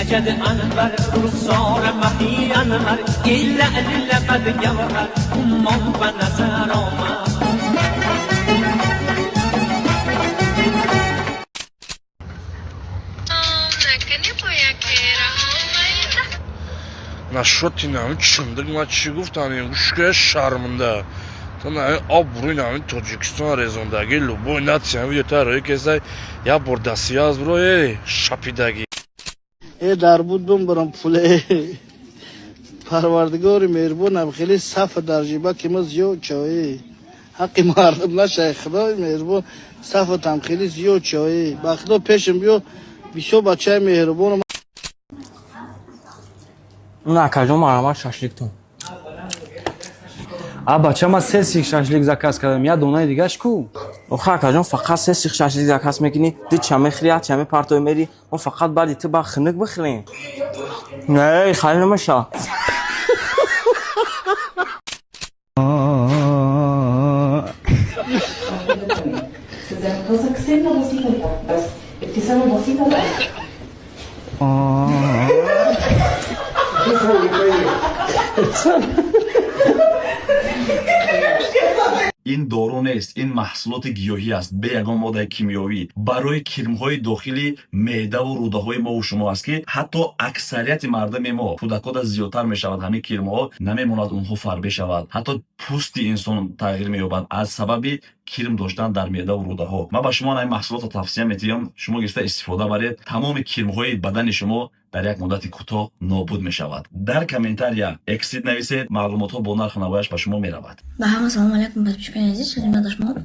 کجد انور رخسار مهی انور ای لعل لبد گوهر عمان به نظر آمد. Нашоти нами чимдик, ма чӣ гуфтам, гӯшкая шарманда. То нами обрӯи нами Тоҷикистон резондаги, любой нация видео рои кесай, як бор дастия аз бро э шапидаги. Э, дар буд бимбарам пуле. Парвардигори меҳрубонам, хеле сафа дар ҷиба ки ма зиёд чои. Ҳаққи мардум нашай, худои меҳрубон, сафатам хеле зиёд чои. Ба худо пешам биё, бисёр бачаи меҳрубонам. На, акаҷон, марҳамат, шашликтон. А бача, ман се сих шашлик заказ кардам, як донаи дигаш ку? Охи, акаҷон, фақат се сих шашлик заказ мекунӣ, ду ча мехӯри, як ча мепартои мери, мо фақат баъди ту ба хунук бихӯрем. Не, хали намеша. بس ابتسامة بسيطة بقى. Ин дору нест, ин маҳсулоти гиёҳӣ аст, бе ягон моддаи кимиёвӣ, барои кирмҳои дохили меъдаву рӯдаҳои мову шумо аст, ки ҳатто аксарияти мардуми мо, кӯдакода зиёдтар мешавад. Ҳамин кирмҳо намемонад онҳо фарбе шавад, ҳатто пӯсти инсон тағйир меёбад аз сабаби кирм доштан дар меъдаву рӯдаҳо. Ман ба шумо ин маҳсулотро тавсия метиҳам, шумо гирифта истифода баред, тамоми кирмҳои бадани шумо дар як муддати кӯтоҳ нобуд мешавад. Дар комментария эксид нависед, маълумотҳо бо нарху навояш ба шумо меравад. Ба ҳама салом алейкум, подписчикони азиз, суди ма дашмо.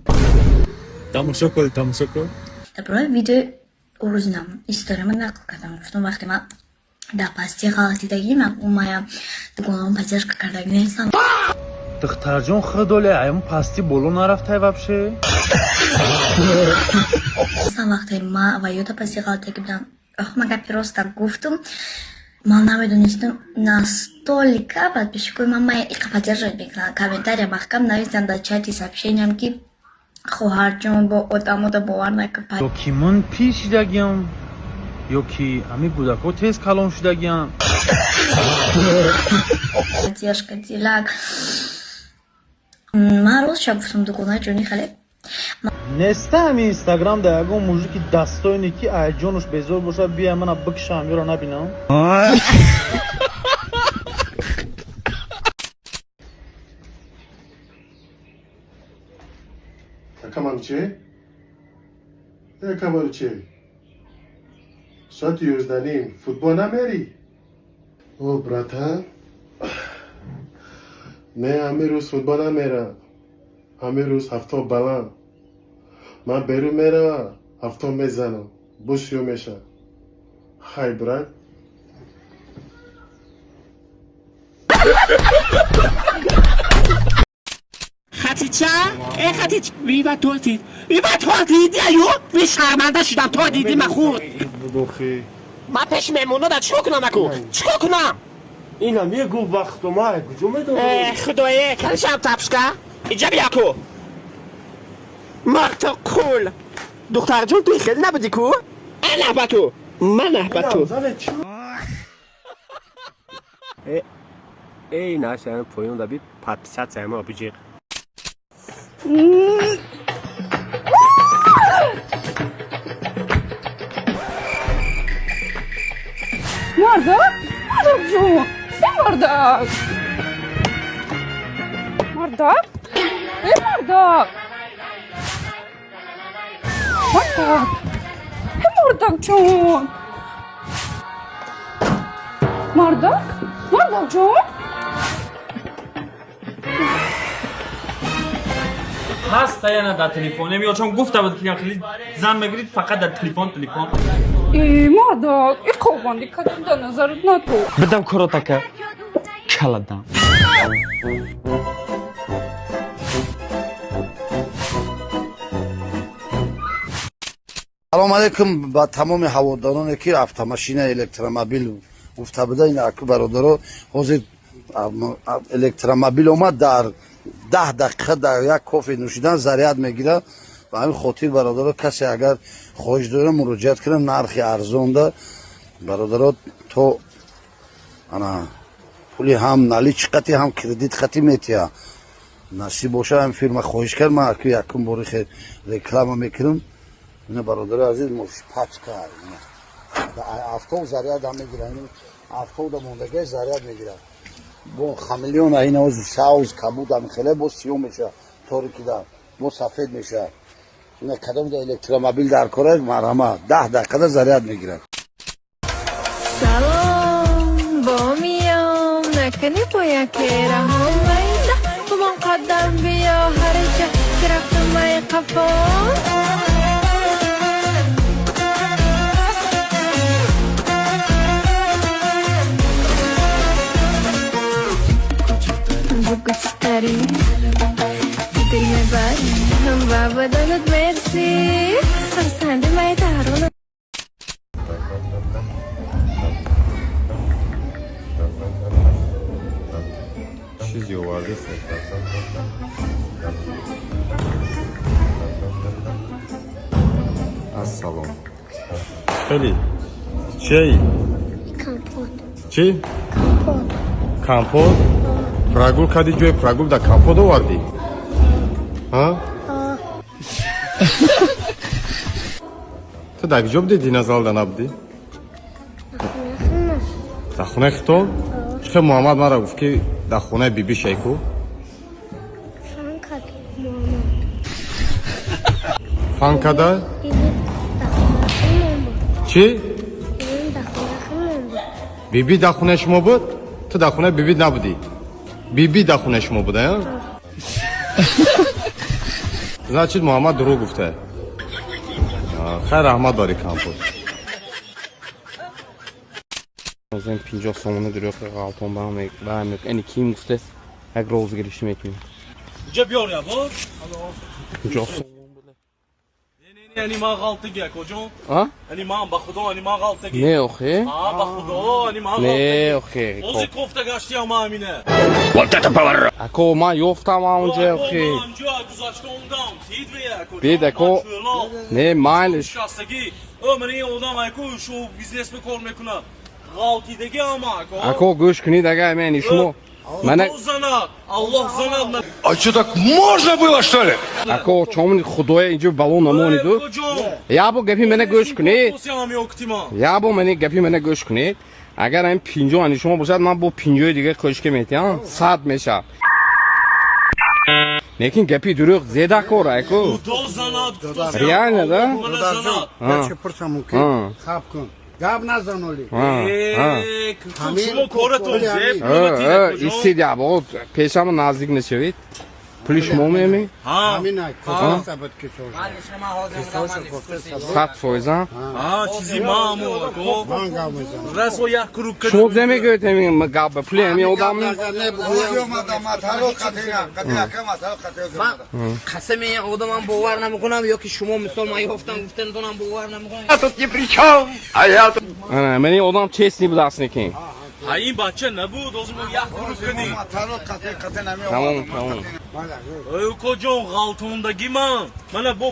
Тамошо кун, тамошо кун. Дар бораи видеои урӯзинам историяма нақл кардам. Гуфтам, вақте ман дар пастии ғалатидагӣ, ман умая дугонаам поддержка кардагӣ нестам. Духтарҷон, худоле айму пастӣ боло нарафтай вообще? Аслан вақте ма ва ё дар пастии ғалатидагӣ будам, охи, ман гапи роста гуфтум, ман намедонистам настолько подписчикои ман мая иқа поддерживать мекунанд. Комментария маҳкам нависанд дар чати сообщениям, ки хоҳарҷон, бо одамота бовар накун. Ё ки ман пир шидагиам, ё ки ҳамин кӯдакҳо тез калон шудагиам. Поддержка дилак. Ман ростша гуфтам, дугонаи ҷони, хеле Неста ҳамин Инстаграм дар ягон мужики достойне, ки айҷонуш безор бошад, бия мана бикшам, ёро набинам? Каманче? Э, каманче. Соати 11:30 футбол намери? О, братан. Не, ҳамин рӯз футбол намерам. Ҳамин рӯз ҳафто баланд. Ман берун меравам, ҳафто мезанам. Бусё меша. Хай, брат. Хатича, э, хатич, вива торти, вива торти, диаю, ви шарманда шудам, то диди ма хурд. Ман пеши меҳмоно да чикор кунам, аку, чикор кунам? Ина мегу, вақту ма куҷо медонам? Э, худое, калишам тапшка, иҷа бия ку. Марто қул. Духтарҷон, туи хеле набуди ку? Ана ба ту. Мана ба ту. Эй, наша поён даби подписаться ма биҷиқ. Мардак, мардак ҷон, э, мардак, мардак, э, мардак, мардак, э, мардак ҷон, мардак, мардак ҷон. Ҳаста яна дар телефонем, ё чон гуфта буд, ки хеле зан мегирид, фақат дар телефон, телефон. Э, мардак, э, қобанди кадом дар назарат нату. Бидам коротака каладам. Салом алейкум ба тамоми ҳаводороне, ки автомашина, электромобил гуфта буда. Ин аку, бародаро, ҳозир электромобил омад, дар 10 дақиқа дар як кофе нӯшидан заряд мегирад. Ба ҳамин хотир, бародаро, касе агар хоҳиш дора, муроҷиат кунад, нархи арзонда, бародаро. То ана пули ҳам наличный қати, ҳам кредит қати метия. Насиб боша, ҳам фирма хоҳиш кард, ман аку якум бори хе реклама мекунам. Ина, бародари азиз, пачка авто заряд ҳам мегирад, авто да мондагӣ заряд мегирад. Бо хамелеон, ина ози савз, кабуд, ҳам хеле бо сиёҳ меша, торикида бо сафед меша. Ина, кадом да электромобил дар кора, марҳамат, 10 дақиқада заряд мегирад. Салом, бо миём накунӣ бо яке раҳом майда бумон қадам биё ҳарҷа ки рафтам май қафо. Бугу читари дил мебарӣ ба бадалат мерси хурсанди май дарун. Чизи овардест? Ассалом, хеле чиаи? Компот. Чӣ? Компот. Прогул кардӣ, ҷои прогул дар компот овардӣ? А ту дар куҷо будӣ? Диназалда набудӣ? Дар хонаи хитон. Чӣ хел Муҳаммад мара гуфт, ки дар хонаи биби шайку? Фан кард Муҳаммад. Фан када? Биби дар хонаи худмон буд. Чӣ? Бибим дар хонаи худмон буд. Биби дар хонаи шумо буд? Ту дар хонаи биби набудӣ? Биби дар хонаи шумо буда? Значит, Муҳаммад дурӯғ гуфта. Хайр, раҳмат барои компот. Озем 50 сомона дурӯғи ғалтон ба эни ким гуфте, як розыгрыш мекунем. Ҷа биёр я бо. 50 сомон. Яъни ман ғалтаги, акоҷон. А? Яъни ман ба худо, яъни ман ғалтаги. Не, охе. А, ба худо, яъни ман Не, ғалтаги. охе. Ози кофта гаштиам ман амине. Ако, ман ёфтам онҷа, охе. Амҷо гузашта омдам. Тид ве, акоҷон. Бид, ако. Не, майлиш. Шастаги. О, ман ин одам айку шоу бизнес кор мекунад. Ғалтидаги ама, ако. Ако, гӯш кунед, агай мени шумо мана Худо занад. Аллоҳ занад. А что, так можно было, что ли? Ако, чомни худоя инҷо бало намониду. Ябо гапи мена гӯш кунед. Ябо мени гапи мена гӯш кунед. Агар ин 50 ани шумо бошад, ман бо 50-и дига кӯшка метиҳам, 100 мешавад. Лекин гапи дурӯғ зеда кор, айку. Худо занад. Реально, да? Ячи пурсам мумкин? Хаб кун. Гап назан оли. Шумо коратон зеб. Истид, ябо, пешама наздик нашавед. Пули шумо меми? Ҳамина кофта буд ки 100%? А, чизи мамо, ако. Ман гап мезанам. Расо як круг. Шумо зе мегӯед ҳамин гап, пули ҳамин одам? Қасами одамам бовар намекунам, ё ки шумо мисол ман ёфтам гуфтанатонам бовар намекунам. Тут ни при чем, а я тут... Мани одам честный будааст, некин. Ha, ин бача набуд, озим як круг кардем. Тамом, тамом. Ой, укоҷон, ғалтондаги ман. Мана бо